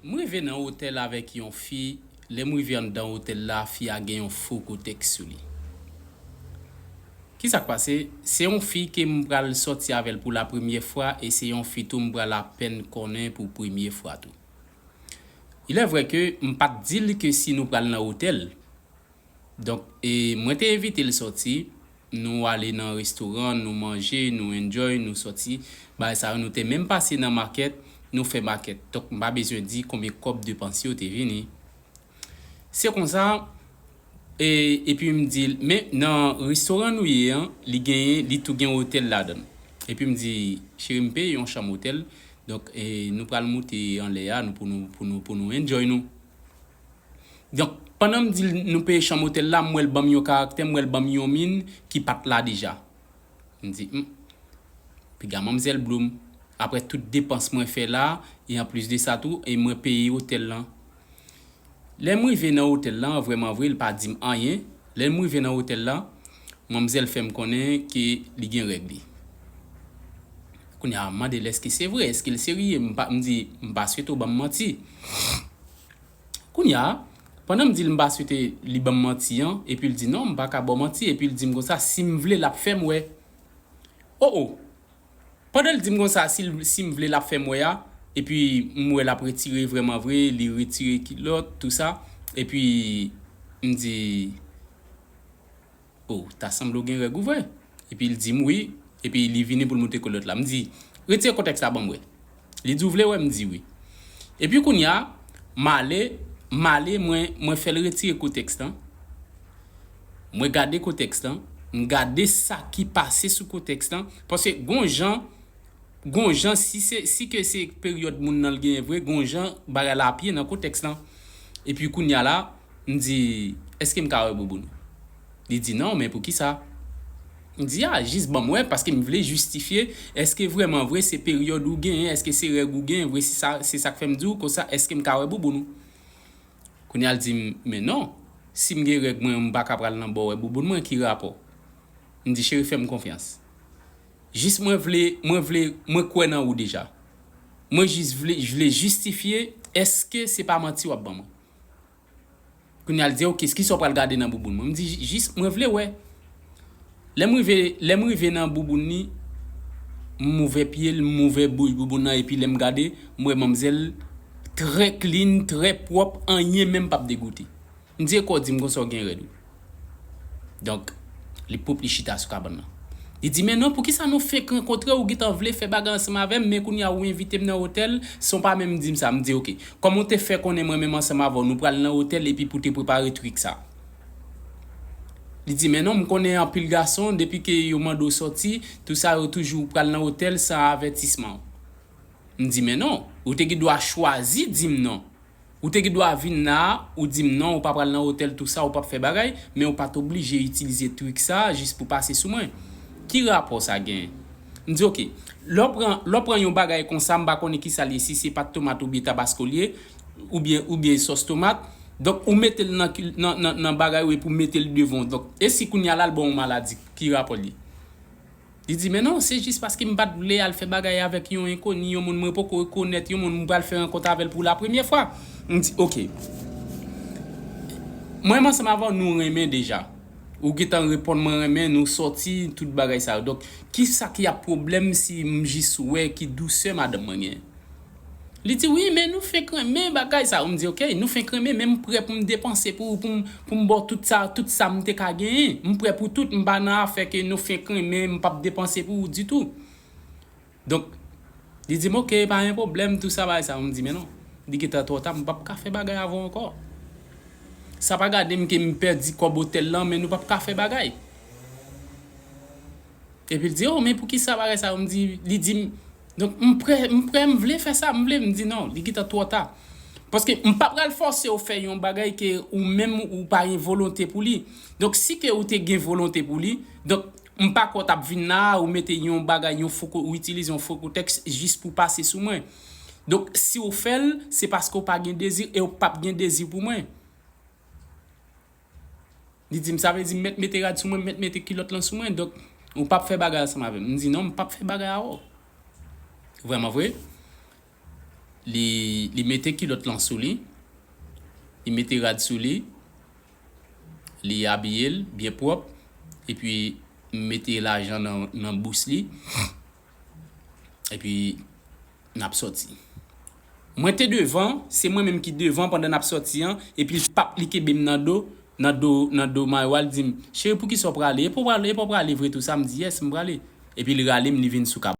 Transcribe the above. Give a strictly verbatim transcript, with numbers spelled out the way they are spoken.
M rive nan otèl avèk yon fi, lè m rive anndan otèl la, fi a gen yon fo koutèks sou li. Kisa k pase? Se yon fi ke m pral sòti avè l pou la premyè fwa e se yon fi tou m pral apèn konnen pou premye fwa tou. Il est vrai ke m pa t di l ke si nou pral nan otèl, donk, e mwen te envite l sòti, nou ale nan restoran, nou manje, nou enjoy, nou sòti. Bagay sa yo, nou te menm pase nan makèt, nou fè makèt. Donk, m pa bezwen di konbyen kòb depanse yo te vini. Se konsa, e, epi m di l, men nan restoran nou ye an, li genyen, li tou gen otèl ladan l. Epi m di, cheri, m peye yon chanm otèl, donk, e, nou pral moute anlè a, nou, pou nou, pou nou, pou nou enjoy nou. Donk, pandan m di l nou peye chanm otèl la, m wè l ban m yon karaktè, m wè l ban m yon min ki pa t la deja. M di, hmm, piga manmzèl Bloom. Apre tout depans mwen fè la, e anplis de sa tou, e mwen peye otèl lan. Lè m rive nan otèl lan, vrèman vre, l pa di m anyen. Lè m rive nan otèl lan, manmzèl fè m konnen ke li gen règ li. Kounye a, m mande l èske se vre, èske l serye, m pa, m di, m pa swete w ban m manti. Kounye a, pandan m di l m pa swete li ban m manti an, epi l di non, m pa ka ba w manti, epi l di m konsa, si m vle, l ap fè m wè. O, o! Pandan l di m konsa, si l, si m vle, l ap fè m wè a, epi m wè l ap retire vrèman vre, li retire kilòt, tou sa, epi m di, o, ta sanble w gen règ ou vre. Epi l di m wi, epi li vini pou l moute kilòt la. M di, retire koutèks la ban m wè. Li di, w vle wè? M di wi. Epi kounye a, m ale, m ale, mwen, mwen fè l retire koutèks lan. Mwen gade koutèks lan, m gade sa ki pase sou koutèks lan. Paske gon jan, gon jan, si se, si ke se peryòd moun nan l genyen vre, gon jan bagay la ap ye nan koutèks lan. Epi kounye a la, m di, èske m ka wè bouboun ou? Li di, non, men poukisa? M di, a, jis ban m wè, paske m vle jistifye, èske vrèman vre se peryòd ou genyen, èske se règ ou genyen vre, se sa, se sa k fè m di w konsa, èske m ka wè bouboun ou? Kounye a l di m, men non, si m gen règ mwen, m pa ka pral nan ba w wè bouboun mwen, ki rapò? M di, cheri, fè m konfyans. Jis mwen vle, mwen vle, mwen kwè nan ou deja. Mwen jis vle, vle jistifye, èske se pa manti w ap ban mwen? Kounye a l di, oke, kisa w pral gade nan bouboun mwen? M di, jis, mwen vle wè. Lè m rive, lè m rive nan bouboun li, m ouvè pye l, m ouvè bouch bouboun nan, epi lè m gade, m wè manmzèl trè clean, trè pwòp, anyen menm p ap degoute. M di, e kò w di m konsa w gen rèd ou? Donk, li pwòp, li chita sou kabann nan. Li di, men non, poukisa nou fenk rankontre, ou gentan vle fè bagay ansanm avè m, men kounye a ou envite m nan otèl san w pa menm di m sa. M di, oke, kòman w te fè konnen mwen menm ansanm avè w, nou pral nan otèl epi pou te prepare trik sa? Li di, men non, m konnen anpil gason, depi ke yo mande w sòti, tou sa yo toujou pral nan otèl san avètisman. M di, men non, ou te gen dwa chwazi di m non. Ou te gen dwa vin la a, ou di m non, ou pa pral nan otèl, tou sa, ou p ap fè bagay, men ou pa t oblije itilize trik sa a jis pou pase sou mwen. Ki rapò sa genyen? M di, oke, lè w pran, lè w pran yon bagay konsa, m pa konnen kisa l ye, si se pat tomat oubyen tabasko l ye, oubyen, oubyen sòs tomat. Donk, ou mete l nan, nan, nan, nan bagay ou epi w mete l devan w. Donk, e si kounye a la, l ba w yon maladi, ki rapò l ye? Li di, men non, se jis paske m pa t vle al fè bagay avèk yon enkoni, yon moun mwen poko rekonèt, yon moun m pral fè rankont avè l pou la premyè fwa. M di, oke. Mwen menm ansanm avè w, nou renmen deja. Ou gentan reponn mwen renmen, nou sòti, tout bagay sa yo. Donk, kisa ki ap pwoblèm si m jis wè ki dousè madanm mwen genyen? Li di, wi, men nou fenk renmen bagay sa yo. M di, oke, nou fenk renmen, men m prè pou m depanse pou ou, pou m, pou m ba w tout sa, tout sa m te ka genyen. M prè pou tout, m pa nan afè ke nou fenk renmen, m p ap depanse pou ou ditou. Donk, li di m, oke, pa gen pwoblèm, tou sa, bagay sa yo. M di, men non, li gentan twò ta, m p ap ka fè bagay avè w ankò. Sa pa gade m ke m pèdi kòb otèl lan, men nou p ap ka fè bagay. Epi l di, o, men poukisa bagay sa yo? M di, li di m, donk, m prè, m prè, m vle fè sa, m vle, m di, non, li gentan twò ta. Paske m pa pral fòse w fè yon bagay ke ou menm ou pa gen volonte pou li. Donk, si ke ou te gen volonte pou li, donk, m pa kwè w t ap vin la a, ou mete yon bagay, yon fo ko-, ou itilize yon fo koutèks jis pou pase sou mwen. Donk, si w fè l, se paske w pa gen dezi e w p ap gen dezi pou mwen. Li di m, sa vle di m mèt mete rad sou mwen, m mèt mete kilòt lan sou mwen, donk ou p ap fè bagay ansanm avè m. M di, non, m p ap fè bagay avè w. Vrèman vre. Li, li mete kilòt lan sou li, li mete rad sou li, li abiye l byen pwòp, epi m mete lajan nan, nan bous li, epi n ap sòti. Mwen te devan, se mwen menm ki devan pandan n ap sòti an, epi l p ap, li kenbe m nan do, nan do, nan do mayo a, l di m, "Cheri, poukisa w prale? Epa w prale, epa w prale vre tou sa?" M di, "Yes, m prale." Epi l rale m, li vin sou kab.